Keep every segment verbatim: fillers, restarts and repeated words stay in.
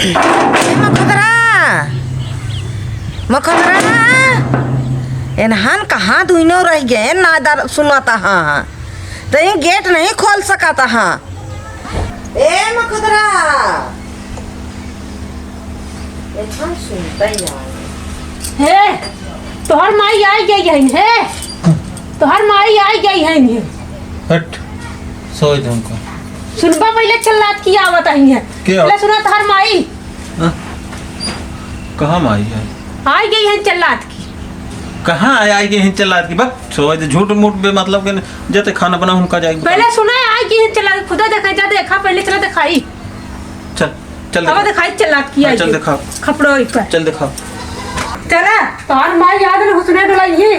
ए मखदरा, मखदरा, एनहन कहाँ दुइनो रहि गए, ना दर सुनत हाँ। त ई गेट नहीं खोल सकत हाँ। ए मखदरा, एनहन सुनते यार। हे, तोहर माई आई गई है, हे, तोहर माई आई गई है, हे। हट, सोए दे हमको। सुनबा पहिले चिल्लात की आवत आई है। के आव- पहिले सुना तोहर माई। हाँ? कहाँ माई है? आई गई है चिल्लात की। कहाँ आए, आई गई है चिल्लात की? बक, सोए दे, झूठ मूठ बेमतलब के न-, जते खाना बना उनका जाएगी। पहिले सुना आई गई है चिल्लात, खुदा देखा, जा देखा, पहिले चला देखाई। चल, चल अब देखा। दिखाई चिल्लात की हाँ, आई चल गई। देखा। खपड़ो इस पर। चल देखा। चला, तोहर माई याद न हुसने डोलाई ही।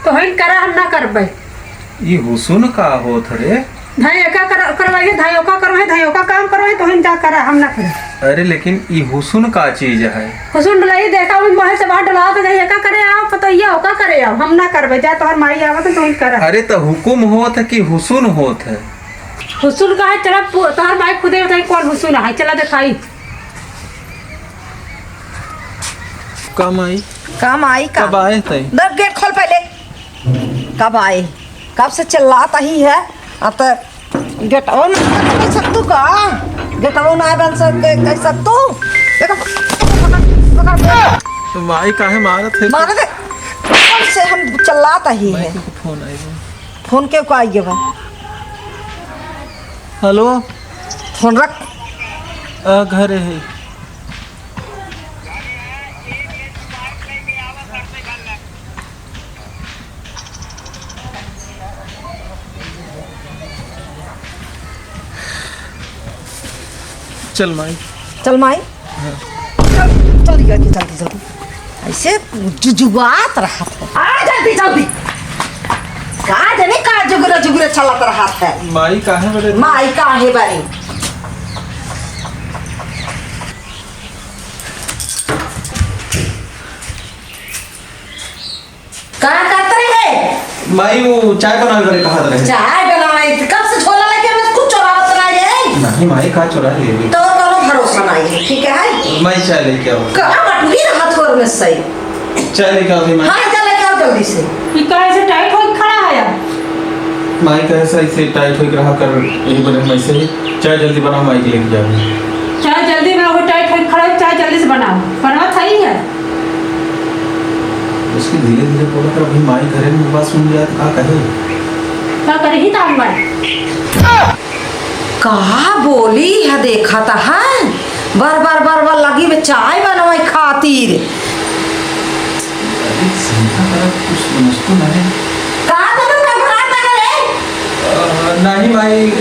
तोहिन करा हम ना करबे। ई हुसुन का होत रे? धाई एका कर-, करवाइए, धाई ओका करवाइए, धाई ओका काम करवाइए, तोहिन जा करा, हम ना करे। अरे लेकिन ई हुसुन का चीज है? हुसुन डोलाई देखा, हम बहे से बाहर डोलावत जाई, एका करे आओ, पतोहिया ओका करे आओ, हम ना करबे, जा तोहर माई आवत है, तोहिन करा। अरे त हुकुम होत है कि हुसुन होत है? हुसुन का है, चला पु-, तोहर माई खुदे बताई कौन हुसुन है, चला देखाई। का माई? का माई का? कब आए तई? दर गेट खोल पहिले। कब आए? कब से चिल्लात ही है? अब त गेटवो ना बंद कर सकतू का? गेटवो ना बंद सक-, कर सकतू? देखो, पकड़, पकड़। तो माई काहे मारत है? मारत है। कब से हम चिल्लात ही माई है। के फोन आई बा। फोन के को आई बा? हेलो। फोन रख। आ, घरे है। चल माई। चल माई। हाँ। चल, चल, जल्दी, जल्दी, जल्दी। ऐसे जुजुआत रहत है। आ, जल्दी, जल्दी। का जाने का जुगुरे, जुगुरे चलत रहत है। माई काहे बरे? माई काहे बरे? का करत रहे? माई, वो चाय बनावे बरे कहत रहे। चाय बनावे? कब से झोला लेके बस कुछ चोरावत रहे? नहीं माई, का चोरा ले? तो कौनो भरोसा नहीं है, ठीक है? माई, चाय लेके आओ। कहाँ बटुकी रहा थोर में सही? चाय लेके आओ माई। हाँ, जा लेके आओ जल्दी से। ये काहे से टाइट होके खड़ा है यार? माई, कहे से ऐसे टाइट होके रहा कर, यही बने हम ऐसे ही। चाय जल्दी बनाओ, माई के लेके जाओ। चाय जल्दी बनाओ, टाइट होके खड़ा है, चाय जल्दी से बनाओ। बनवा सही है। उसकी धीरे धीरे बोला कर, अभी माई घरे में बात सुन लिया तो का कहे? का करे ही तान बाई? का बोली है देखा त है, बर बर बर बर लगी बे चाय बनवाई खातिर। अरे, समझा कर कुछ समझ तो नहीं। का तू घबरात है रे? अ, नहीं माई।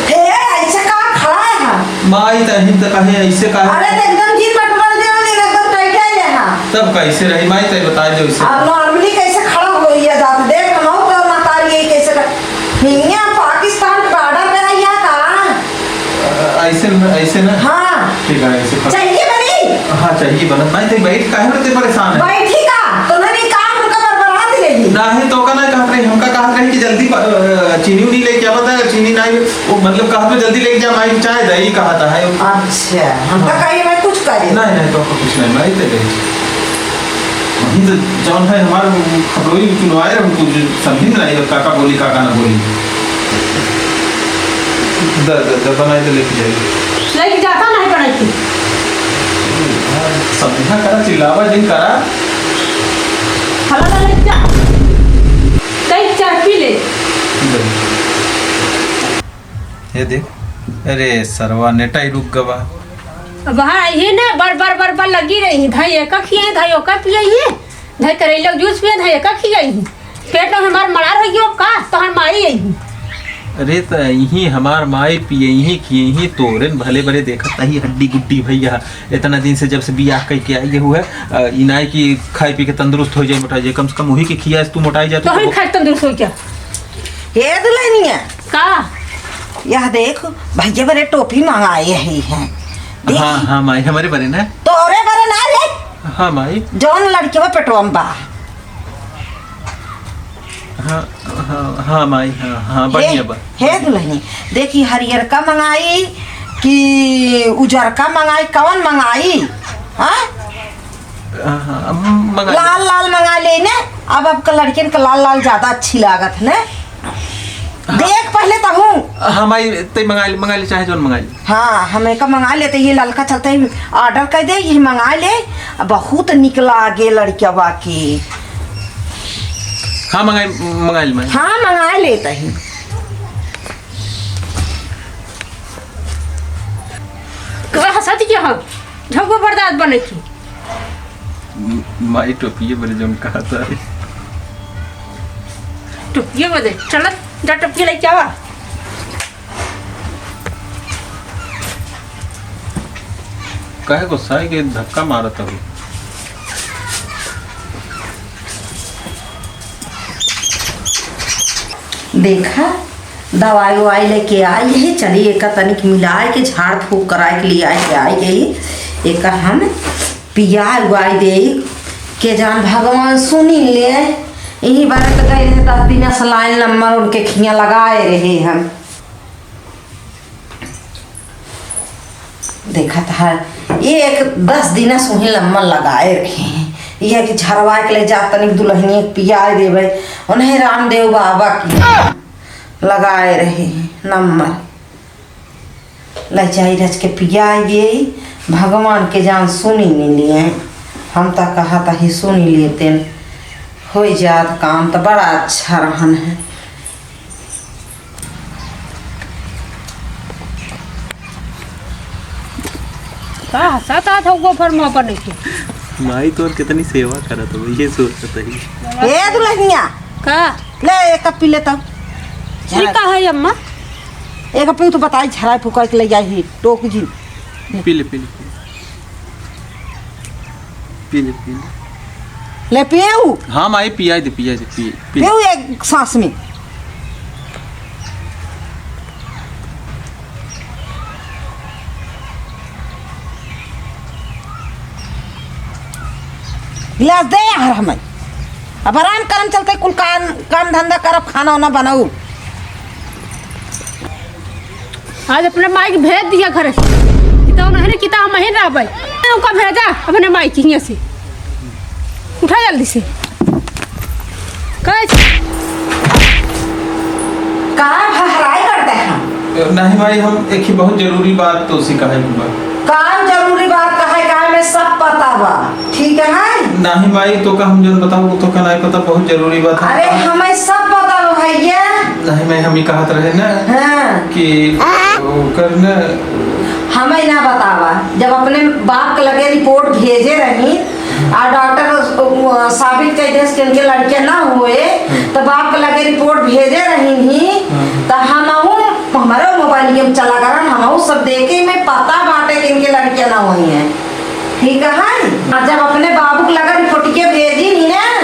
हे, ऐसे का खड़ा है? माई, तहिन त कहे ऐसे का? अरे, तो एकदम जी बटुआ दे, एकदम टाइट है यहाँ। तब कैसे रही माई, तय बता दो इसे। अब normally कैसे खड़ा हो या जात, देख, हम तो महतारी है, कैसे कर-, हियाँ पाकिस्तान के border पे है या का? अ, ऐसे न, ऐसे ना। हाँ। ठीक है, ऐसे खड़ा। चाहिए बनी? हाँ, चाहिए बनत। नहीं, तो बैठ काहे में इतने परेशान है? बैठी का? तो नहीं, काम उनका बरबरात रही। नहीं, तो का नहीं कहत रही, हमका कहत रही कि जल्दी प-, अ, चीनी उनी लेके आवत है, चीनी नहीं, वो मतलब कहत में जल्दी लेके जा, माई चाय दे, ये कहता है। अच्छा, हमका हाँ। कहिए मैं कुछ कहे। नहीं, नहीं, तो कुछ नहीं, माई दे दे। वही तो जौन है हमार खपड़ोई चुनवाए रहे, उनको जो समझी में नहीं, काका बोली, काका ना बोली। द, द, द, बनाई तो लेके जाइए। लेके जाता नहीं बनाई थी। समझा करा, चिल्लावा जिन करा। हला ला लेके जा। कई चाय पी ले। दे। ये देख, अरे सरवा नेटा ही रुक गवा। अब हाँ, ये ना बर बर बर बर लगी रही, धाई एका खियाई, धाई ओका पियाई, धाई करेला जूस पिया, धाई एका खियाई। पेट में हमार मरार हो गयो का? तोहर माई आई। अरे त यही हमार माई पिए, यही खिए, यही तोरेन भले बरे देखत ही हड्डी गुड्डी भैया। इतना दिन से जब से बियाह कई के आई हुए, अ, ई नाई कि खाई पी के तंदुरुस्त हो जाए, मोटा जाए, कम से कम वही के खिया से तू मोटाई जाए तो। तोहन खाए तंदुरुस्त हो क्या? हे दुल्हनिया। का? यह देख, भैया बरे टोपी मंगाए ही हैं। देख। हाँ, हाँ, माई, हमरे बरे ना। तोरे बरे ना रे। हाँ, माई। जौन लड़के में पेटवा में बा। हाँ, हाँ, हाँ, माई, हाँ, हाँ, हे, बढ़िया बा। हे दुल्हनी, देखी, हरियरका मंगाई, कि उजरका मंगाई, कवन मंगाई? हाँ? हाँ, हाँ, अब मंगा ले। लाल लाल मंगा ले ने। अब, अब का लड़कियन का लाल लाल ज्यादा अच्छी लागत है ने। हाँ। देख पहले तहूँ। हाँ माई, तै मंगा ले, मंगा ले, चाहे जौन मंगा ले। हाँ, हम एका मंगा लेते, ये ललका चलते ही order कर दे, ये मंगा ले। बहुत निक लागे लड़किया बाकी। हाँ, मंगाई, मंगाई ले, मंगाई। हाँ, मंगा लेते ही। का हंसत क्या हो? झगो बर्दाश्त बने की। म-, माई टोपिए बरे जौन कहत है। टोपिए बरे, चलत जा टोपिए लेके आवा। काहे गुस्साए के धक्का मारत हो? देखा, दवाई उवाई लेके आई है, चली एका तनिक मिलाए के झाड़ फूक कराए के लिए आई के आई गई। एका हम पियाए उआए देई, के जान भगवान सुनी ले। यही बार तो गए रहे दस दिन से लाइन नंबर उनके खिया लगाए रहे हम। देखत है, एक दस दिन से वहीं लम्मा लगाए रखे हैं। यह कि झरवा के ले जा, तनिक दुल्हनिया के पियाए देवे, उन्हें रामदेव बाबा की लगाए रहे हैं नंबर। ले जाई रच के पियाए दिए, भगवान के जान सुनी नहीं लिए। हम तो कहा था ही सुनी लेते, हो जात काम तो बड़ा अच्छा रहन है। का हंसत आत हौ गोफर में अपन के? माई तोर कितनी सेवा करत हो, ये सोचत ही। ए दुल्हनिया, का? ले एक कप पी ले तब। ये का है अम्मा? एक कप पी, तो बताई झराई फुकाई के ले जाई ही, टोक जी। पी ले, पी ले, पी ले। पी ले, पी ले। ले पिएऊ। हाँ माई, पियाई दे, पियाई दे, पी, पी। पिएऊ एक सांस में। गिलास दे यार हमें। अब आराम करम चलते कुल काम, काम धंधा करब, खाना वाना बनाऊ। आज अपने माई के भेज दिया घरे से। कि तो उन्हें किता हम ही रहबै। उनका भेजा अपने माई के हियां से। उठा जल्दी से। कहे छे। का भहराई करते हैं? नहीं माई, हम एक ही बहुत जरूरी बात तो से कहे के बा। का जरूरी बात कहे, का में सब पता बा। ठीक है? नहीं माई, तो का हम जौन बताओ, वो तो का नहीं पता, बहुत जरूरी बात है। अरे, हमें सब पता बा भैया। नहीं माई, हम ही कहत रहे ना हाँ। कि ओकर न हमें ना बतावा, जब अपने बाप के लगे रिपोर्ट भेजे रही, आ डॉक्टर, अ, साबित कइ देस कि इनके लड़के ना हुए, हम्म। तो बाप के लगे रिपोर्ट भेजे रही ही, हम्म। तो हमहू, हमारे मोबाइल के चला करन, हमहू सब देखे में पता बाटे कि इनके लड़के ना हुए हैं। ठीक है? आ जब अपने बाबू के लगे रिपोर्ट के भेजी ही ना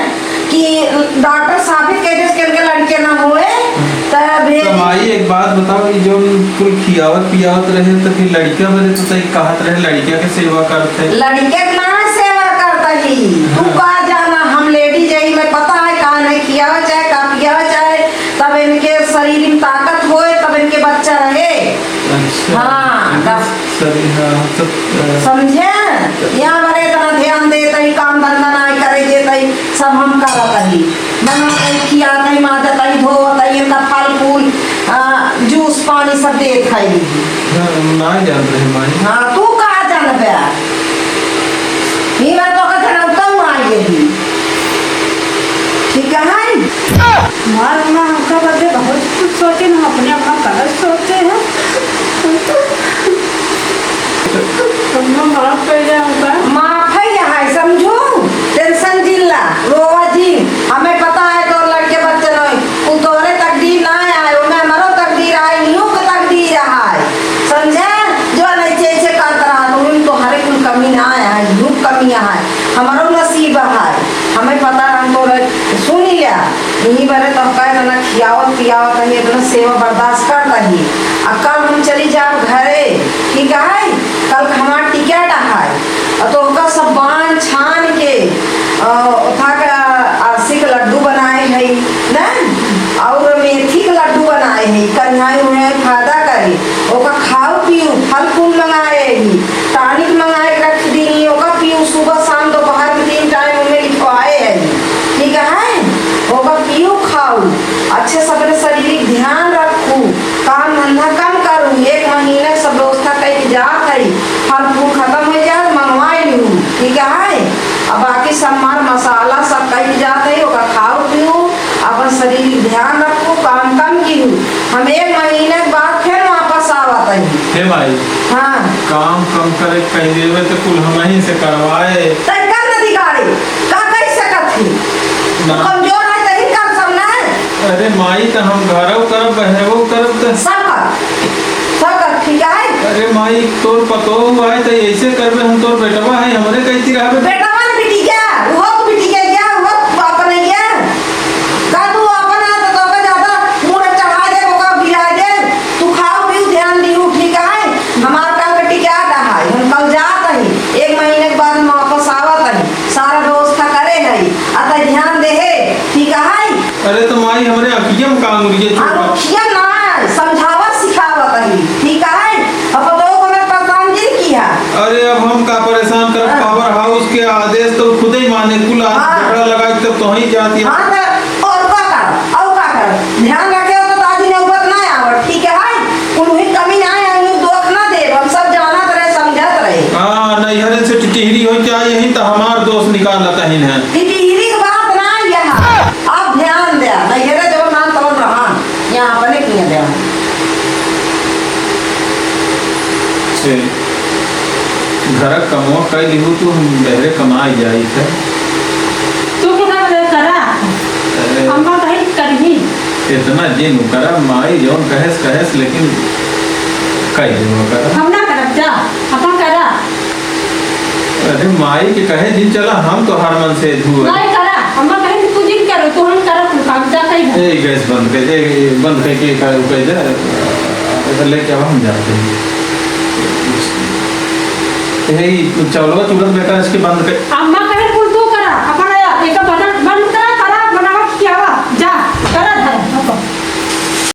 कि डॉक्टर साबित कइ देस कि इनके लड़के ना हुए, हम्म। तो भेज तो माई, एक बात बताओ कि जौन कुल खियावत पियावत रहे, तो फिर लड़का बदे तो तई कहत रहे, लड़का के सेवा करत है। लड़का के ना सेवा करत ही। तू हाँ। का जाना, हम लेडीज है, मैं पता है का नहीं खियावा चाहे, का पियावा चाहे, तब इनके शरीर में ताकत होए, तब इनके बच्चा रहे। अच्छा। हाँ, इनके बस। शरीर, हाँ, हम सब, अ, समझे? यहाँ बड़े इतना ध्यान देत ही, काम धंधा ना करे देत ही, सब हम करत ही। बनावत ही, खियावत ही, माजत ही, धोवत ही, इनका फल फूल, आ, जूस पानी सब देत ही। हाँ, हम ना जानत रहे माई। हाँ, तू का जानबे? ई बात तो का जनौता हूँ आई यही। ठीक है? हमार अम्मा हमका बदे बहुत कुछ सोचे, हम अपने अम्मा गलत सोचे हैं। अम्मा माफ कर दे हमका। माफ है यहाँ, समझू? टेंशन जिन ला, रोवा जिन। हमें पता है तोर लड़के बच्चे नहीं, उ तोरे तकदीर ना आए, ओमे हमरो तकदीर आए, इहू के तकदीर आए। समझे? जो नहीं ऐसे करत रहा, तो उन तोहरे कुल कमी ना आए, इहू कमी आए। हमरो नसीब है, हमें पता है, हम तोरे सुनी लिया। यही बारे तो कहे ना, खियावत पियावत ही, इतना सेवा बर्दाश्त करत ही। आ कल हम चली जाब घरे, ठीक है? कल हमार टिकट है। आ तो ओका सब बांध छान के, आ, ओथा का अलसी के लड्डू बनाए है, ना? और मेथी के लड्डू बनाए है, कन्हई उन्हें फायदा करे। ओका खाओ पियो, फल फूल मंगाए ही, tonic मंगाए के रख दीनी, ओका पीऊ सुबह शाम दोपहर के तीन time में लिखवाए है। ठीक है, ओका पीऊ खाऊ, अच्छे से अपने शरीर के ध्यान रखू, काम धंधा कम करू, एक महीना के सब व्यवस्था कइके जात है, फल फूल खत्म होइ जाए मंगवाए लिहू। ठीक है, अब बाकी सब मार मसाला सब कइके जात है, ओका खाऊ पीऊ, अपन शरीर के ध्यान रखू, काम कम कीहू। हम एक महीने के बाद फिर वापस आवत हई। हे माई, हाँ। काम कम करे के कह देवे तो कुल हमहीं से करवाए। तै कर न दिगाड़े, का कह सकत ही? ना। तू कमजोर है, तही कर सब ना है। अरे माई, तो हम घरौ करब, बहरवौ करब, तो सब कर, सब कर, ठीक है? अरे माई, तोर पतोह है, तो ऐसे करबे, हम तोर बेटवा है, हमरे कहती रहबे। बेटवा न बिटिया, वो तो बिटिया क्या, वो अपने क्या? का तू अपन हाथ तो का ज्यादा मुंह चढ़ा दे, ओका गिरा दे। तू खाओ पीओ, ध्यान दियो, ठीक है? हमार कल के टिकट है, हम कल जात हई, एक महीने के बाद हम वापस आवत हई, सारा व्यवस्था करे हई, आ तै ध्यान दे है, ठीक है? अरे तो माई, हमरे अखिया में का अंगुरिया चुभ बा? अखिया ना, समझावत सिखावत हई, ठीक है? अब तो हमें परेशान जिन किया। अरे अब हम का परेशान करब, हाँ। Power house के आदेश तो खुदे ही माने, कुल हाथ हाँ। झगड़ा लगा के तब तो ही जाती है। हाँ, तो और का कर, और का कर, ध्यान रखे हो तो ताजी नौबत ना आवे, ठीक है? कुल ही कमी ना आए, हम दोख ना दे, हम सब जानत रहे, समझत रहे। हाँ, नैहरे से टिटहरी हो क्या, यही तो हमार दोष निकालत है। टिटहरी के बात ना यहाँ, आप ध्यान दे, नैहरे जब नाम तब रहा, यहाँ अपने किए दे। से घर कमवा कइ लिहू तू, हम बहरे कमाई जाई थे। तू केतना करे करा? अरे। अम्मा कही करही। इतना जिन करा, माई जौन कहेस, कहेस, लेकिन कइ देबो करा। हम ना करब, जा, अपन करा। अरे माई के कहे जिन चला, हम तो हर मन से दूर। माई करा, अम्मा कहे कि तू जिन करो, तू हम करब, तू काम जा कही। ए, गैस बंद कर दे, ए, बंद करके का, कर दे, लेके आओ, हम जाते हैं। यही चावलवा चूरत बेटा, इसके बंद कर। अम्मा